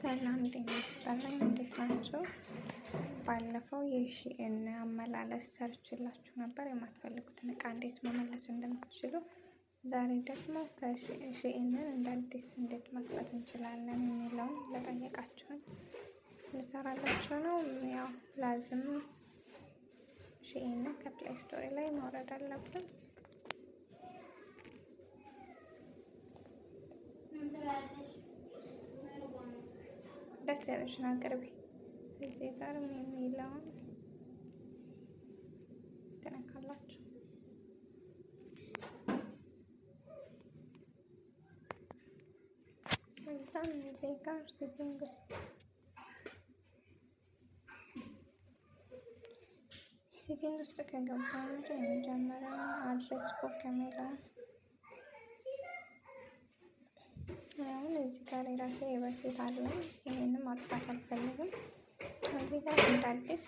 ሰላም ጤና ይስጥልኝ እንዴት ናችሁ? ባለፈው የ SHEIN አመላለስ ሰርቼላችሁ ነበር የማትፈልጉትን እቃ እንዴት መመለስ እንደምትችሉ። ዛሬ ደግሞ ከ SHEIN ን እንደ አዲስ እንዴት መክፈት እንችላለን የሚለውን ለጠየቃችሁን ልሰራላችሁ ነው። ያው لازم SHEIN ን ከ Play Store ላይ ማውረድ አለብን። ደስ ያለሽን አቅርቢ። እዚህ ጋር የሚለውን ትነካላችሁ። እዛም እዚህ ጋር setting ውስጥ setting ውስጥ ከገባን የመጀመሪያው address book የሚለውን አሁን እዚህ ጋር የራሴ የበፊት አለኝ። ይሄንን ማጥፋት አልፈልግም። እዚህ ጋር እንደ አዲስ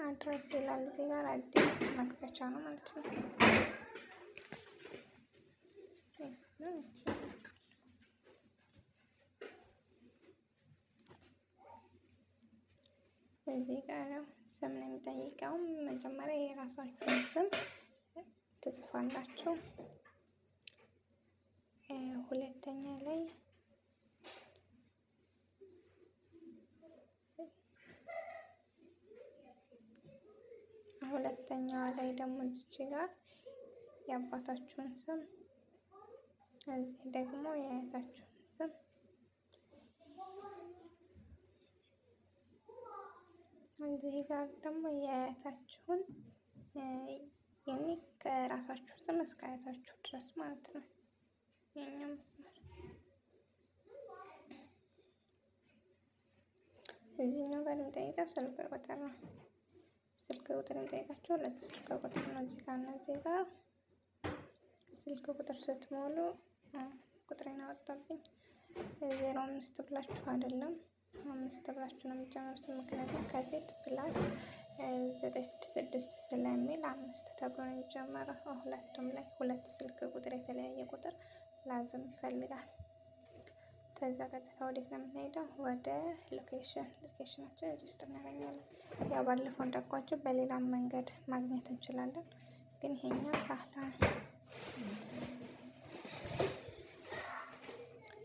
address ይላል። እዚህ ጋር አዲስ መክፈቻ ነው ማለት ነው። እዚህ ጋር ስም ነው የሚጠይቀው። መጀመሪያ የራሳችሁን ስም ትጽፋላችሁ። ሁለተኛ ላይ ሁለተኛዋ ላይ ደግሞ እዚች ጋር የአባታችሁን ስም፣ እዚህ ደግሞ የአያታችሁን ስም፣ እዚህ ጋር ደግሞ የአያታችሁን የኔ ከራሳችሁ ስም እስከ አያታችሁ ድረስ ማለት ነው። የኛው መስመር እዚህኛው ጋር የሚጠይቀው ስልክ ቁጥር ነው። ስልክ ቁጥር የሚጠይቃቸው ሁለት ስልክ ቁጥር ነው። እዚህ ጋር እና እዚህ ጋር ስልክ ቁጥር ስትሞሉ ቁጥሬን አወጣብኝ። 05 ብላችሁ አይደለም 5 ብላችሁ ነው የሚጀምሩት። ምክንያቱም ከፊት plus 966 ስለሚል 5 ተብሎ ነው የሚጀመረው። ሁለቱም ላይ ሁለት ስልክ ቁጥር የተለያየ ቁጥር لازم ይፈልጋል። ከዛ ቀጥታ ወዴት ነው የምንሄደው? ወደ location። location ኣችን እዚህ ውስጥ እናገኛለን። ያው ባለፈው እንዳልኳቸው በሌላም መንገድ ማግኘት እንችላለን፣ ግን ይሄኛው ሳህላ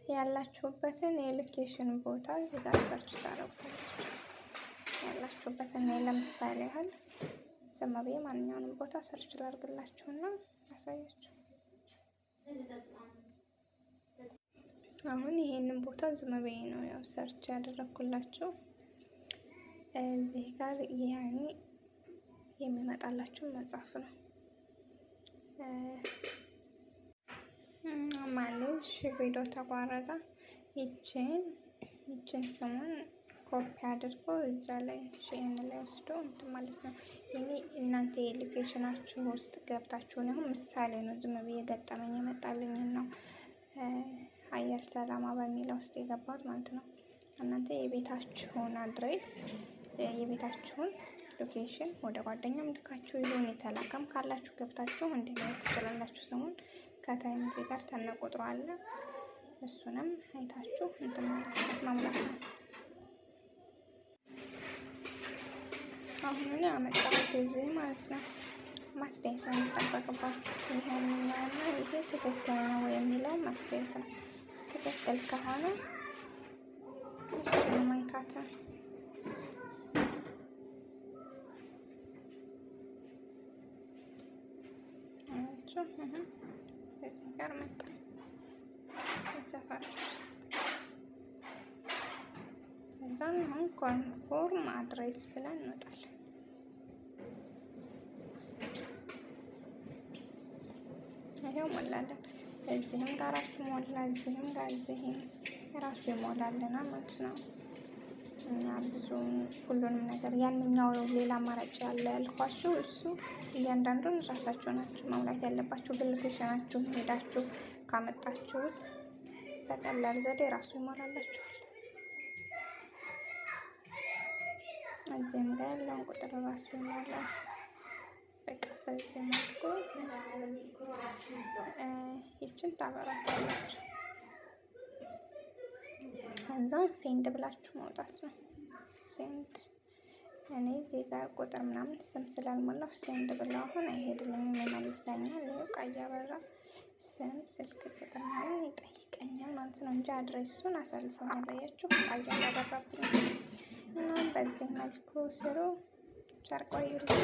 ያላችሁበትን የ location ቦታ እዚህ ጋር search ታደርጉታላችሁ። ያላችሁበትን ለምሳሌ ያህል ዝም ብዬ ማንኛውንም ቦታ search ላድርግላችሁና አሳያችሁ። አሁን ይሄንን ቦታ ዝም ብዬ ነው ያው search ያደረኩላችሁ። እዚህ ጋር ያኔ የሚመጣላችሁ መጽሐፍ ነው ማለት ቪዲዮ ተቋረጠ። ይችን ስሙን ኮፒ አድርጎ እዛ ላይ SHEIN ላይ ወስዶ እንትን ማለት ነው። የኔ እናንተ የ location ኣችሁ ውስጥ ገብታችሁ ነው። ምሳሌ ነው፣ ዝም ብዬ ገጠመኝ የመጣልኝ ነው። አየር ሰላማ በሚለው ውስጥ የገባሁት ማለት ነው። እናንተ የቤታችሁን address የቤታችሁን location ወደ ጓደኛም ልካችሁ ይሁን የተላከም ካላችሁ ገብታችሁ እንዲህ ማየት ትችላላችሁ። ስሙን ከ time ጋር ተነቆጥሮ አለ። እሱንም አይታችሁ እንትን መሙላት ነው። አሁን አመጣሁት እዚህ ማለት ነው። ማስተያየት ነው የሚጠበቅባችሁ። ይሄንኛውና ይሄ ትክክል ነው የሚለው ማስተያየት ነው። ትክክል ከሆነ እሱን መንካት ነው። እዚህ ጋር መጣ ሰፈራችሁ። እዛም አሁን confirm address ብለን እንወጣለን። ይሄው ሞላለን። እዚህም ጋር ራሱ ሞላ፣ እዚህም ጋር እዚህም ራሱ ይሞላልናል ማለት ነው። እኛ ብዙ ሁሉንም ነገር ያንኛው ሌላ አማራጭ ያለ ያልኳችሁ እሱ እያንዳንዱን ራሳችሁ ናችሁ መሙላት ያለባችሁ። ግን location ኣችሁ ሄዳችሁ ካመጣችሁት በቀላል ዘዴ ራሱ ይሞላላችኋል። እዚህም ጋር ያለውን ቁጥር ራሱ ይሞላል። በቃ በዚህ መልኩ ይችን ታበራታላችሁ። ከዛን send ብላችሁ መውጣት ነው። Send። እኔ እዚህ ጋር ቁጥር ምናምን ስም ስላልሞላሁ send ብለው አሁን አይሄድልኝም፣ ይመልሰኛል። ይኸው ቀይ አበራ። ስም፣ ስልክ ቁጥር ምናምን ይጠይቀኛል ማለት ነው እንጂ address ኡን አሳልፎኛል። አያችሁ፣ ቀይ አላበራብኝም። እና በዚህ መልኩ ስሩ። ቸር ቆዩልኝ።